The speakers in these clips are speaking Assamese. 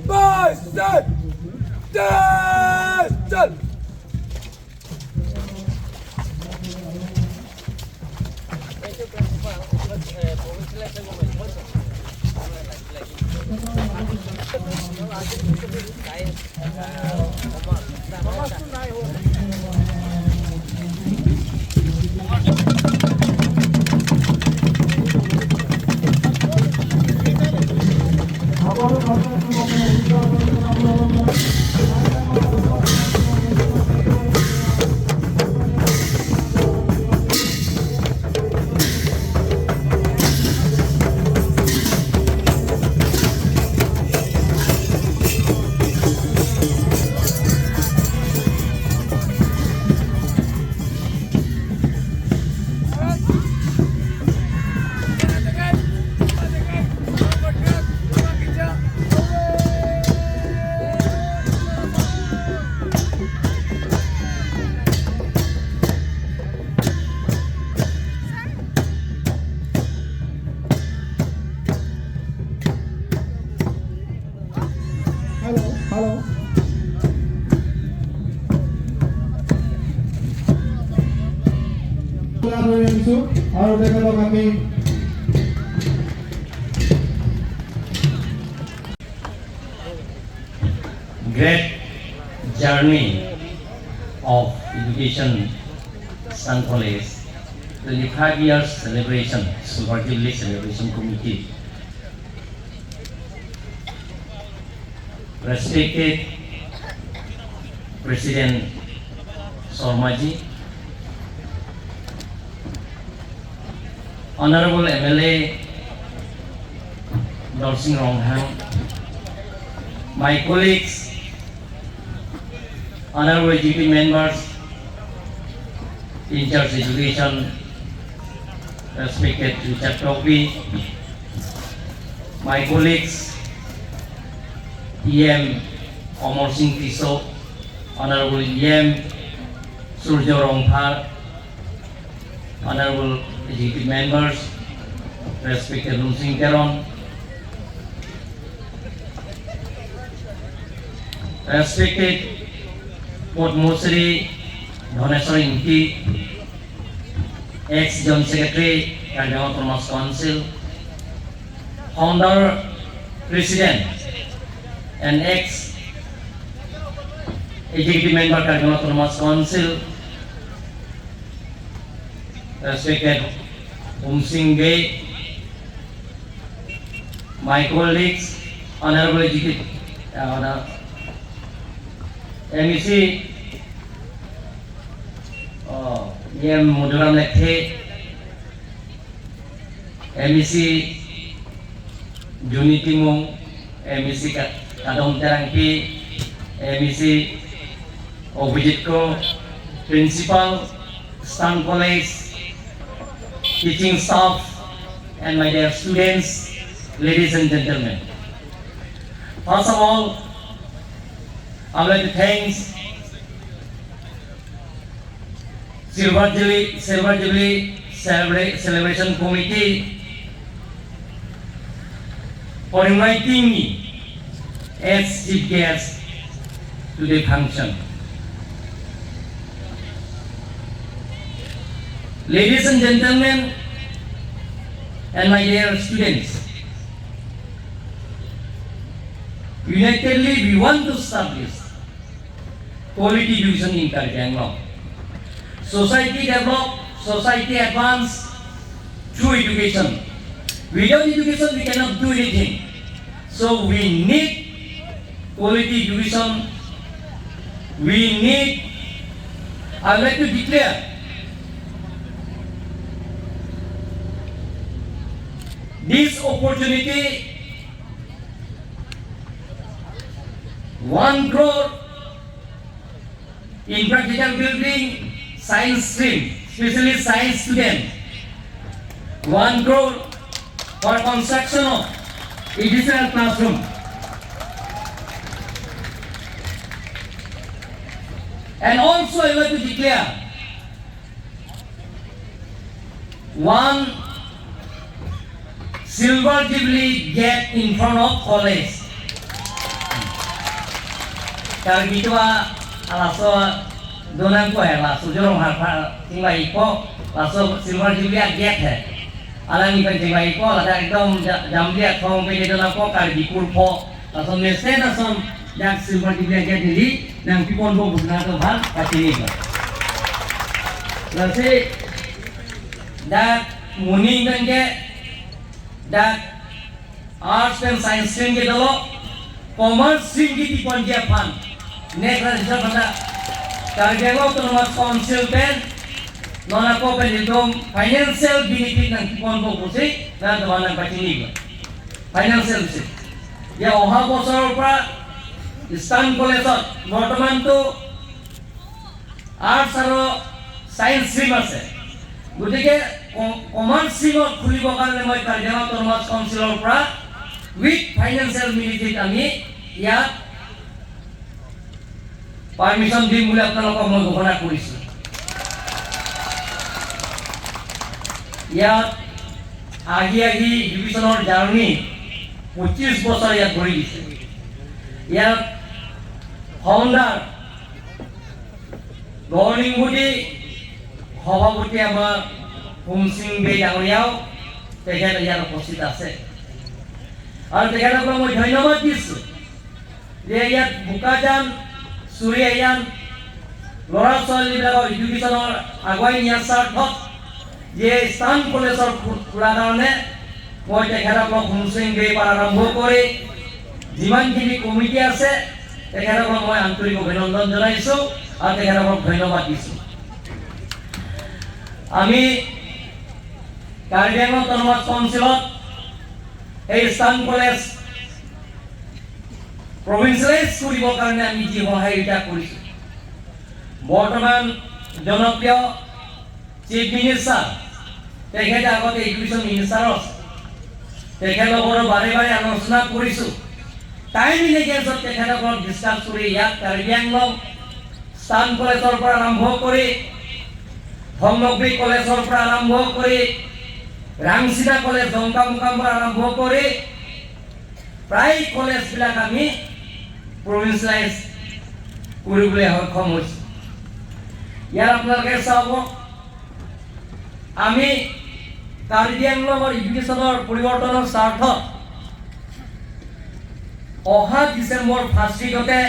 5, 6, 7, Hello, hello. আদৰি আনিছোঁ আৰু তেখেতক আমি Great journey of education, Sun College, 25 years celebration, Silver Jubilee Celebration Committee. Respected President Sarmaji, Honorable MLA Dorsing Ronghang, my colleagues, honorable GP members, in charge education, respected Richard Tokbi, my colleagues, EM Omar Singh Tiso, Honorable EM Surjo Rongphar, Honorable GP members, respected Singh Teron, respected Padmashri Dhaneswar Ingti, ex Joint Secretary, Karbi Autonomous Council, founder President and ex Executive Member, Karbi Autonomous Council, respected Singh Bey, my colleagues, Honorable Executive, MEC EM Madhuram Lekthe, MEC Juni Timung, MEC Kadong Terangpi, MEC Abhijit Ko, Principal, Stan College, teaching staff, and my dear students, ladies and gentlemen. First of all, I would like to thank Silver Jubilee Celebration Committee for inviting me as chief guest to the function. Ladies and gentlemen, and my dear students, unitedly we want to establish quality education in Karbi Anglong. Society develop, society advance through education. Without education, we cannot do anything. So we need quality education. We need, I would like to declare this opportunity, 1 crore infrastructure building, science stream, especially science student. 1 crore for construction of additional classroom. And also I want to declare one silver jubilee gate in front of college. Karbi alaso donang ko he laso jorong har tingbai ko laso silver jubilee get he alang ipen tingbai ko lada একদম জামলিয়া thong pe donang ko Karbi kurpho laso mesen asom jak silver jubilee get hili nang pipon bo busna to bhal patini ko lase dak muning bengke dak arts and science stream ke dalo commerce stream ki pipon dia phan next result banda Karbi Anglong Autonomous Council pen nona ko pen itong financial benefit ng pipon bo busi na tumanang patini ko financial benefit ya অহা বছৰৰ পৰা ইষ্টাৰ্ণ কলেজত বৰ্তমানটো আৰ্টছ আৰু ছায়েন্স ষ্ট্ৰীম আছে। গতিকে কমাৰ্চ ষ্ট্ৰীমত খুলিবৰ কাৰণে মই কাৰ্বি আংলং অট'নমাছ কাউন্সিলৰ পৰা উইথ ফাইনেন্সিয়েল বেনিফিট আমি ইয়াত পাৰ্মিশ্যন দিম বুলি আপোনালোকক মই ঘোষণা কৰিছোঁ। ইয়াত আহি আহি এডুকেশ্যনৰ জাৰ্ণি 25 বছৰ ইয়াত ভৰি দিছে। ইয়াত ফাউণ্ডাৰ গভৰ্ণিং বডি সভাপতি আমাৰ সোমসিং বে ডাঙৰীয়াও তেখেত ইয়াত উপস্থিত আছে আৰু তেখেতক মই ধন্যবাদ দিছোঁ যে ইয়াত বোকাজান চুৰিয়ান ল'ৰা ছোৱালীবিলাকৰ এডুকেশ্যনৰ আগুৱাই নিয়াৰ স্বাৰ্থত যে ইষ্টাৰ্ণ কলেজৰ খোলাৰ কাৰণে মই তেখেতসকলক সোমসিং বেৰ পৰা আৰম্ভ কৰি যিমানখিনি কমিটি আছে তেখেতসকলক মই আন্তৰিক অভিনন্দন জনাইছোঁ আৰু তেখেতসকলক ধন্যবাদ দিছোঁ। আমি কাৰ্বি আংলং অট'নমাছ কাউন্সিলত এই ইষ্টাৰ্ণ কলেজ প্ৰভিঞ্চিয়েলাইজ কৰিবৰ কাৰণে আমি যি সহায়িতা কৰিছোঁ, বৰ্তমান জনপ্ৰিয় চিফ মিনিষ্টাৰ তেখেতে আগতে এডুকেশ্যন মিনিষ্টাৰো আছে, তেখেতলোকৰো বাৰে বাৰে আলোচনা কৰিছোঁ। টাইম ইলিগেন্সত তেখেতসকলক ডিছকাছ কৰি ইয়াত কাৰ্বি আংলং ইষ্টাৰ্ণ কলেজৰ পৰা আৰম্ভ কৰি ধননগৰী কলেজৰ পৰা আৰম্ভ কৰি ৰাংচিনা কলেজ ডংকামুকামৰ পৰা আৰম্ভ কৰি প্ৰায় কলেজবিলাক আমি প্ৰভিঞ্চিয়েলাইজ কৰিবলৈ সক্ষম হৈছোঁ। ইয়াত আপোনালোকে চাব আমি কাৰ্বি আংলঙৰ এডুকেশ্যনৰ পৰিৱৰ্তনৰ স্বাৰ্থত অহা ডিচেম্বৰ ফাৰ্ষ্ট উইকতে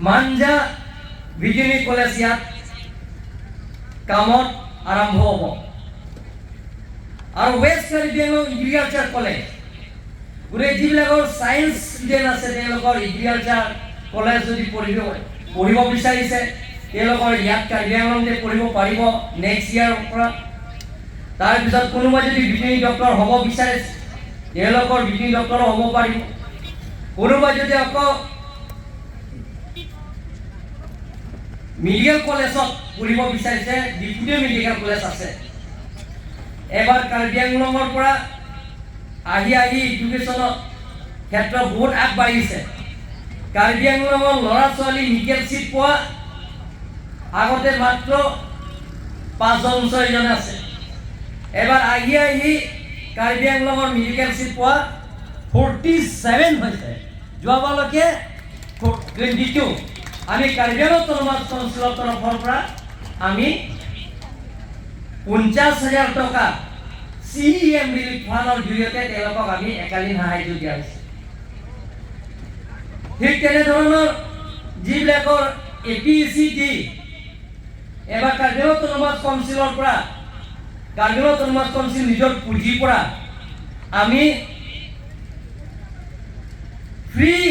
মাঞ্জা ভেটেৰিনেৰী কলেজ ইয়াত কামত আৰম্ভ হ'ব আৰু West Karbi Anglong agriculture college, গতিকে যিবিলাকৰ ছায়েন্স ষ্টুডেণ্ট আছে তেওঁলোকৰ এগ্ৰিকালচাৰ কলেজ যদি পঢ়িব বিচাৰিছে তেওঁলোকৰ ইয়াত কাৰ্বি আংলংতে পঢ়িব পাৰিব নেক্সট ইয়াৰৰ পৰা। তাৰপিছত কোনোবা যদি ভেটেৰিনেৰী ডক্টৰ হ'ব বিচাৰিছে তেওঁলোকৰ ভেটেৰিনেৰী ডক্টৰো হ'ব পাৰিব। কোনোবা যদি আকৌ মেডিকেল কলেজত পঢ়িব বিচাৰিছে ডিপুটি মেডিকেল কলেজ আছে। এবাৰ কাৰ্বি আংলঙৰ পৰা আহি আহি এডুকেশ্যনৰ ক্ষেত্ৰত বহুত আগবাঢ়িছে। কাৰ্বি আংলঙৰ ল'ৰা ছোৱালী মেডিকেল ছিট পোৱা আগতে মাত্ৰ 5জন 6জন আছে, এবাৰ আহি আহি কাৰ্বি আংলঙৰ মেডিকেল ছিট পোৱা 47 হৈছে, যোৱাবাৰলৈকে 22। আমি কাৰ্বি আংলং অট'নমাছ কাউন্সিলৰ তৰফৰ পৰা আমি 50,000 টকা চি এম ৰিলিফ ফাণ্ডৰ জৰিয়তে তেওঁলোকক আমি একালীন সাহায্য দিয়া হৈছে। ঠিক তেনেধৰণৰ যিবিলাকৰ এ পি চি ডি এবাৰ কাৰ্বি আংলং অট'নমাছ কাউন্সিলৰ পৰা কাৰ্বি আংলং অট'নমাছ কাউন্সিল নিজৰ পুঁজিৰ পৰা আমি free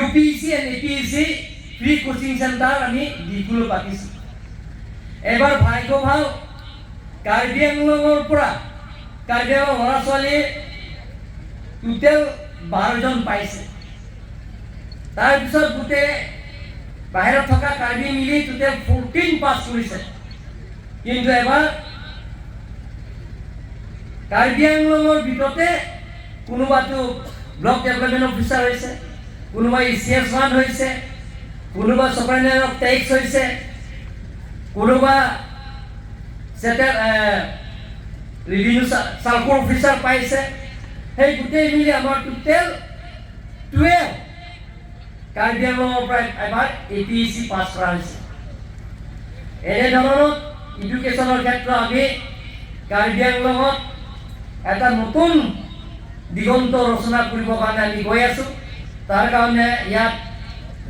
UPSC and APSC free coaching centre আমি ডিফুলৈ পাতিছোঁ। এবাৰ ভাগ্য ভাল কাৰ্বি আংলঙৰ পৰা কাৰ্বি আংলঙৰ ল'ৰা ছোৱালী টোটেল 12জন পাইছে। তাৰপিছত গোটেই বাহিৰত থকা কাৰ্বি মিলি টোটেল 14 পাছ কৰিছে। কিন্তু এবাৰ কাৰ্বি আংলঙৰ ভিতৰতে কোনোবাটো ব্লক ডেভেলপমেণ্ট অফিচাৰ হৈছে, কোনোবা ই চি এছ ওৱান হৈছে, কোনোবা ছুপাৰিণ্টেণ্ডেণ্ট অফ টেক্স হৈছে, কোনোবা চেটেল ৰেভিনিউ চাৰ্কল অফিচাৰ পাইছে। সেই গোটেই মিলি আমাৰ টোটেল 12 কাৰ্বি আংলঙৰ পৰা এবাৰ এপিএছচি পাছ কৰা হৈছে। এনেধৰণত এডুকেশ্যনৰ ক্ষেত্ৰত আমি কাৰ্বি আংলঙত এটা নতুন দিগন্ত ৰচনা কৰিবৰ কাৰণে আমি গৈ আছোঁ। তাৰ কাৰণে ইয়াত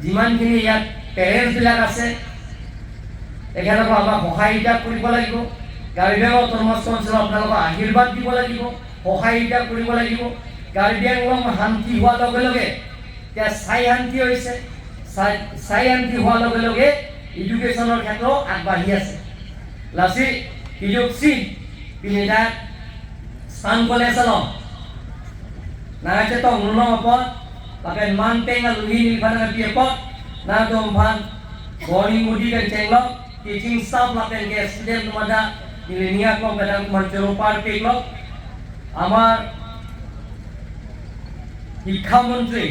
যিমানখিনি ইয়াত পেৰেণ্টছবিলাক আছে, তেখেতলোকক আমাক সহায়িতা কৰিব লাগিব। কাৰ্বি আংলং অট'নমাছ কাউন্সিলক আপোনালোকক আশীৰ্বাদ দিব লাগিব, সহায়িতা কৰিব লাগিব। কাৰ্বি আংলং শান্তি হোৱাৰ লগে লগে, এতিয়া স্থায়ী শান্তি হৈছে, স্থায়ী শান্তি হোৱাৰ লগে লগে এডুকেশ্যনৰ ক্ষেত্ৰত আগবাঢ়ি আছে। লাচি হিজুক পিনিদা স্থান college along na tong nulong apot pakai manteng luhi ni phan pi apot na dom phan goning mudi kan chenglok teaching staff lapen ke student tumada নিলিনিয়া klong kadang manchero par pe klong। আমাৰ শিক্ষামন্ত্ৰী,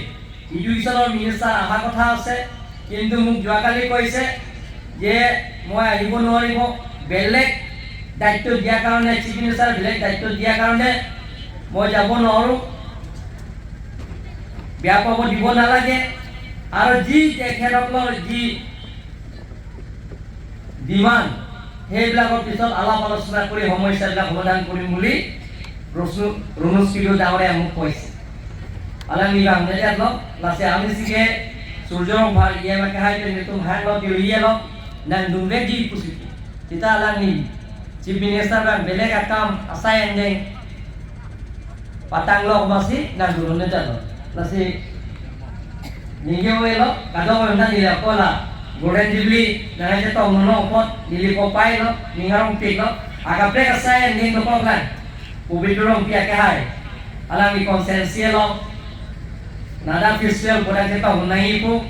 এডুকেশ্যনৰ মিনিষ্টাৰ অহা কথা আছে, কিন্তু মোক যোৱাকালি কৈছে যে মই আহিব নোৱাৰিব, বেলেগ দায়িত্ব দিয়াৰ কাৰণে, চিফ মিনিষ্টাৰ বেলেগ দায়িত্ব দিয়াৰ কাৰণে মই যাব নোৱাৰোঁ, বেয়া পাব দিব নালাগে। আৰু যি তেখেতসকলৰ যি ডিমাণ্ড, সেইবিলাকৰ পিছত আলাপ আলোচনা কৰি সমস্যাবিলাক সমাধান কৰিম বুলি ৰণোজ পেগু ডাঙৰীয়াই মোক কৈছে। Alam ni bang neliat lo lasi ami sige surjong phar ye ma kahai pe nitum hang lo tiu ye lo nan dumbe ji pusiti kita alang ni chief minister bang beleg akam asai endeng patang lo masi nan durun ne lo lasi ninge we lo kado we na ni la kola golden jubilee na je tong no pot nili ko pai lo ningarong pik lo agaple asai endeng ko kan ubidurong pia kahai alang ni konsensi lo nada festival pada kita unai ibu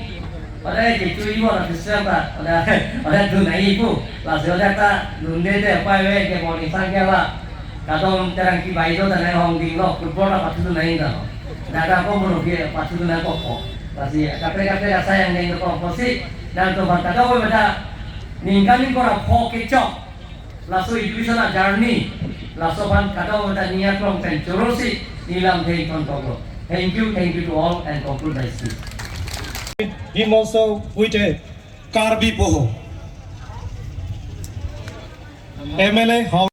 pada itu ibu ada festival ta ada ada dunai ibu lah sudah ta nunde de apa we ke mau nisang ke lah kadang terang ki bai do tanai hong ding lo football la patu dunai da nada ko mo ke patu dunai ko ko pasti kapre kapre rasa yang neng ko posi dan to banta ko beta ningkanin ko ra pho ke chok laso education journey laso ban kadang beta niat long ten chorosi nilam thei ton to। Thank you, thank you to all and conclude my speech. Him also with a Karbi Poho. MLA.